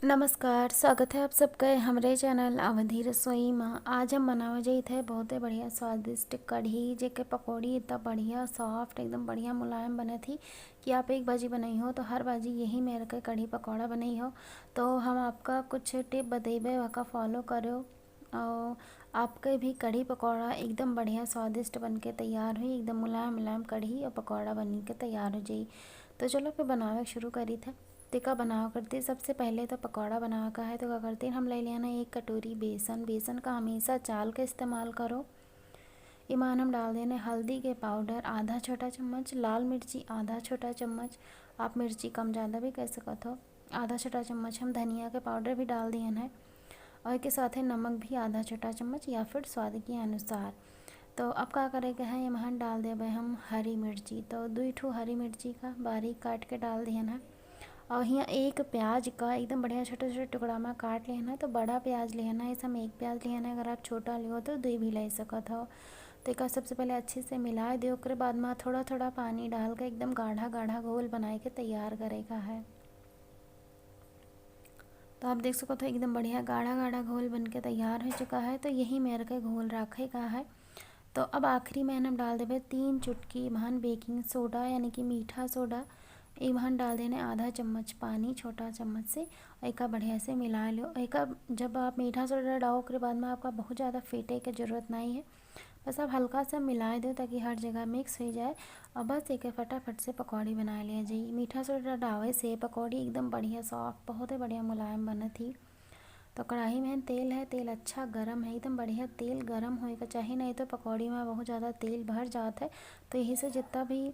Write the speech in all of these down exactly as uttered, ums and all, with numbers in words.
नमस्कार, स्वागत है आप सबके हमरे चैनल अवधी रसोई मा। आज हम बनावे जाइत है बहुते बढ़िया स्वादिष्ट कढ़ी, जेके पकौड़ी इतना बढ़िया soft, एकदम बढ़िया मुलायम बनत ही कि आप एक बाजी बनइहो तो हर बाजी यही मेर के कढ़ी पकौड़ा बनइहो। तो हम आपका कुछ tip बतइबे, वका follow करो और आपके भी कढ़ी पकौड़ा एकदम बढ़िया स्वादिष्ट बन के तैयार हुई, एकदम मुलायम मुलायम कढ़ी और पकौड़ा बन के तैयार हो जाई। तो चलो फिर बनावे शुरू करी थे। तेका बनावे करती सबसे पहले तो पकौड़ा बनावे का है, तो का करती हम ले लेना एक कटोरी बेसन। बेसन का हमेशा चाल के इस्तेमाल करो। इमान हम डाल देने हल्दी के पाउडर आधा छोटा चम्मच, लाल मिर्ची आधा छोटा चम्मच, आप मिर्ची कम ज़्यादा भी कर सकत हो। आधा छोटा चम्मच हम धनिया के पाउडर भी डाल दिहन है और के साथे नमक भी आधा छोटा चम्मच या फिर स्वाद के अनुसार। तो अब का करे के है, इमहन डाल देबे हम हरी मिर्ची। तो दुई ठो हरी मिर्ची का बारीक काट के डाल दिहन है। और हियाँ एक प्याज का एकदम बढ़िया छोटे छोटे टुकड़ा में काट लेना है। तो बड़ा प्याज लेना है, इसे हम एक प्याज लेना है, अगर आप छोटा लियो तो दुई भी ले सकत हो। तो एका सबसे पहले अच्छे से मिला दियो, ओकरे बाद में थोड़ा थोड़ा पानी डाल के एकदम गाढ़ा गाढ़ा घोल बनाए के तैयार करे का है। तो आप देख सकत हो एकदम बढ़िया गाढ़ा गाढ़ा घोल बन के तैयार हो चुका है। तो यही मेर के घोल रखे का है। तो अब आखिरी में हम डाल देबे तीन चुटकी इमहन बेकिंग सोडा यानी कि मीठा सोडा। इमहन डाल देने आधा चम्मच पानी छोटा चम्मच से, और एका बढ़िया से मिला लो। एका जब आप मीठा सोडा डालो ओकरे बाद में आपका बहुत ज़्यादा फेंटे के जरूरत नहीं है, बस आप हल्का सा मिला दो ताकि हर जगह मिक्स हो जाए। और बस एके फटाफट से पकौड़ी बना लिया जाई। मीठा सोडा डाले से पकौड़ी एकदम बढ़िया सॉफ्ट, बहुत ही बढ़िया मुलायम बनत ही। तो कढ़ाई में तेल है, तेल अच्छा गरम है, एकदम बढ़िया तेल गरम होए का चाही, नहीं तो पकौड़ी में बहुत ज़्यादा तेल भर जात है। तो यही से जितना भी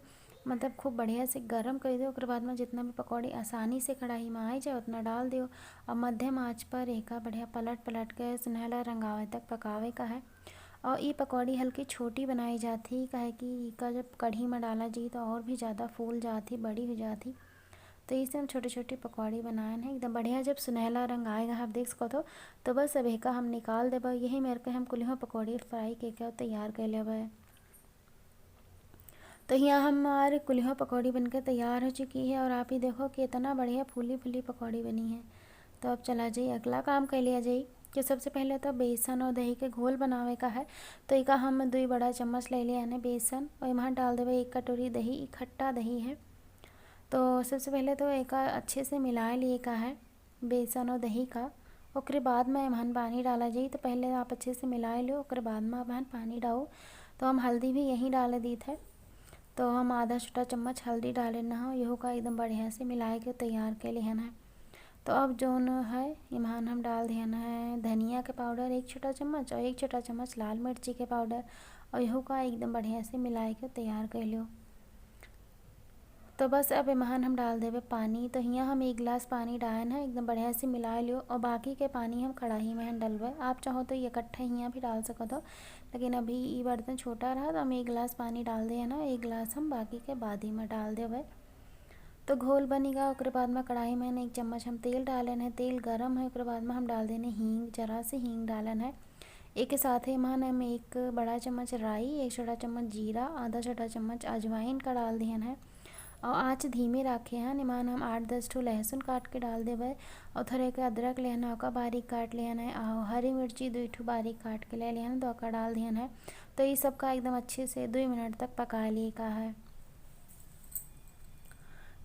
मतलब खूब बढ़िया से गरम कर दियो, ओकर बाद में जितना भी पकौड़ी आसानी से कढ़ाई में आ जाए उतना डाल दियो। अब मध्यम आंच पर एका बढ़िया पलट पलट के सुनहला रंग आवे तक पकावे का है। और ई पकौड़ी हल्की छोटी बनाई जाती, काहे कि इका जब कढ़ी में डाला जी तो और भी ज़्यादा फूल जाती, बड़ी हो जाती। तो इसे हम छोटी छोटी पकौड़ी बनाए हैं एकदम बढ़िया। जब सुनहला रंग आएगा, आप देख सकत हो, तो बस अब एका हम निकाल देबा। यही मेर के हम कुलियों पकौड़ी फ्राई के के तैयार कर लेबे। तो यहाँ हमारे कुलियों पकौड़ी बनके तैयार हो चुकी है और आप ही देखो कितना बढ़िया फूली फूली पकौड़ी बनी है। तो अब चला जाई अगला काम कर लिया जाई कि सबसे पहले तो बेसन और दही के घोल बनावे का है। तो इका हम दुई बड़ा चम्मच ले लिया है बेसन और इमहन डाल देबे एक कटोरी दही, ई खट्टा दही है। तो सबसे पहले तो एका अच्छे से मिला लिए का है बेसन और दही का, ओकरे बाद में इमहन पानी डाला जाई। तो पहले आप अच्छे से मिला लो, ओकरे बाद में इमहन पानी डाओ। तो हम हल्दी भी यहीं डाल दीत है। तो हम आधा छोटा चम्मच हल्दी डाले ना हो, यहू का एकदम बढ़िया से मिलाए के तैयार के लिहन है। तो अब जौन है इमहन हम डाल दिहन है धनिया के पाउडर एक छोटा चम्मच और एक छोटा चम्मच लाल मिर्ची के पाउडर, और यहू का एकदम बढ़िया से मिलाए के तैयार कर लियो। तो बस अब इमहन हम डाल देबे पानी। तो हियाँ हम एक गिलास पानी डालन है, एकदम बढ़िया से मिला लियो और बाकी के पानी हम कढ़ाई में हम डलबे। आप चाहो तो ये इकट्ठा हियाँ भी डाल सकत हो, लेकिन अभी ई बर्तन छोटा रहा तो हम एक गिलास पानी डाल दिए ना, एक गिलास हम बाकी के बाद ही में डाल देबे। तो घोल बनी गा, ओकरे बाद में कढ़ाई में एक चम्मच हम तेल डालन है, तेल गरम है, ओकरे बाद में हम डाल देने हींग, जरा से हींग डालन है। एक साथ ही मान हम एक बड़ा चम्मच राई, एक छोटा चम्मच जीरा, आधा छोटा चम्मच अजवाइन का डाल दिहन है और आँच धीमे रखे हैं। इमान हम आठ दस ठो लहसुन काट के डाल देबे और थोड़े के अदरक लेना, ओका बारीक काट लेना है और हरी मिर्ची दुई ठो बारीक काट के ले लेना, तो ओका डाल दिहन है। तो ये सबका एकदम अच्छे से दो मिनट तक पका लिए का है।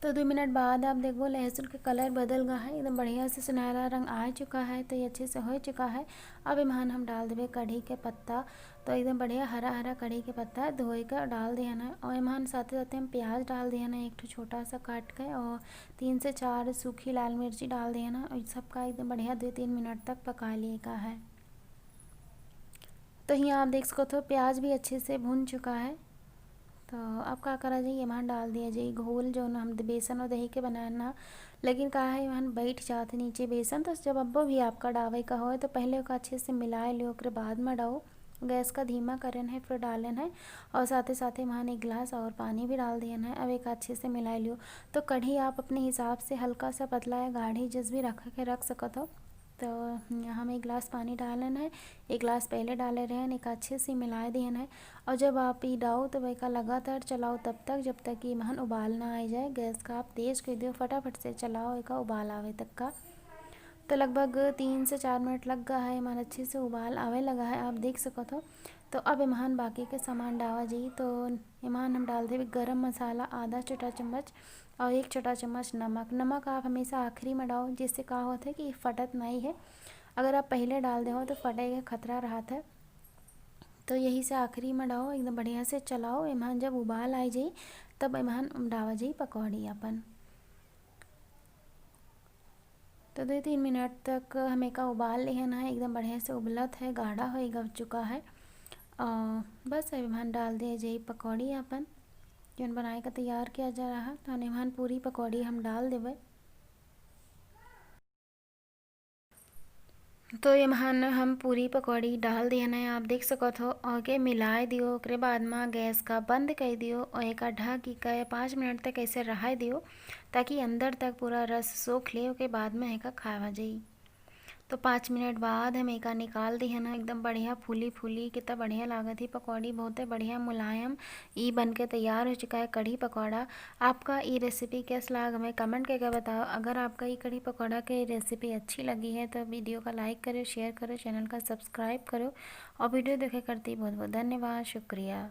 तो दो मिनट बाद आप देखो लहसुन के कलर बदल गया है, एकदम बढ़िया से सुनहरा रंग आ चुका है। तो ये अच्छे से हो चुका है। अब इमान हम डाल देबे कढ़ी के पत्ता। तो एकदम बढ़िया हरा हरा कढ़ी के पत्ता धोए का डाल दिहन है और इमान साथे साथे हम प्याज डाल दिहन है एक ठो छोटा सा काट के और तीन से चार सूखी लाल मिर्ची डाल दिहन है और सबका एकदम बढ़िया दो तीन मिनट तक पका लिए का है। तो हियाँ आप देख सकत हो प्याज भी अच्छे से भुन चुका है। तो अब का करा जाई, इमान डाल दिया जाई घोल जौन हम द-, बेसन और दही के बनाए ना, लेकिन का है इमान बैठ जात है नीचे बेसन। तो जब अब्बो भी आपका डावे का होए तो पहले ओका अच्छे से मिलाए लियो, ओकरे बाद में डाओ। गैस का धीमा करन है फिर डालन है और साथे साथे इमान एक गिलास और पानी भी डाल दियन है। अब एक अच्छे से मिलाए लियो। तो कढ़ी आप अपने हिसाब से हल्का सा पतला या गाढ़ी जिस भी रख के रख सकत हो। तो हम एक गिलास पानी डालन है, एक गिलास पहले डाले रहन, एक अच्छे से मिलाए दियन है। और जब आप ई डाओ तो एका लगातार चलाओ तब तक जब तक कि इमहन उबाल ना आ जाए। गैस का आप तेज कर दियो, फटाफट से चलाओ एका उबाल आवे तक का। तो लगभग तीन से चार मिनट लग गा है, एमन अच्छे से उबाल आवे लगा है, आप देख सकत हो। तो अब एमन बाकी के सामान डावा जाई। तो एमन हम डाल देबे गरम मसाला आधा छोटा चम्मच और एक छोटा चम्मच नमक। नमक आप हमेशा आखिरी में डाओ, जिससे का होत है कि फटत नहीं है। अगर आप पहले डाल देहो तो फटे के खतरा रहत है। तो यही से आखिरी में डाओ, एकदम बढ़िया से चलाओ। एमन जब उबाल आइ जाई तब एमन डावा जाई पकौड़ी अपन। तो दो तीन मिनट तक हम एका उबाल लेहन है, एकदम बढ़िया से उबलत है, गाढ़ा होइ ग चुका है। और बस अब एमन डाल दिया जाई पकौड़ी अपन, जौन बनाए का तैयार किया जा रहा। तो एमन पूरी पकौड़ी हम डाल देबे। तो एमन हम पूरी पकौड़ी डाल दिहन है, आप देख सकत हो। ओके मिलाए दियो, ओकरे बाद में गैस का बंद कर दियो और एका ढक के पाँच मिनट तक ऐसे रहाए दियो, ताकि अंदर तक पूरा रस सोख ले। ओके बाद में एका खावा जाई। तो पाँच मिनट बाद हम एका निकाल दिहन है। एकदम बढ़िया फूली फूली, कितना बढ़िया लागत ही पकौड़ी, बहुते बढ़िया मुलायम। ई बन के तैयार हो चुका है कढ़ी पकौड़ा। आपका ई रेसिपी कैस लाग, हमें कमेंट करके बताओ। अगर आपका ई कढ़ी पकौड़ा के रेसिपी अच्छी लगी है तो वीडियो का लाइक करो, शेयर करो, चैनल का सब्सक्राइब करो और वीडियो देखे करती बहुत बहुत धन्यवाद, शुक्रिया।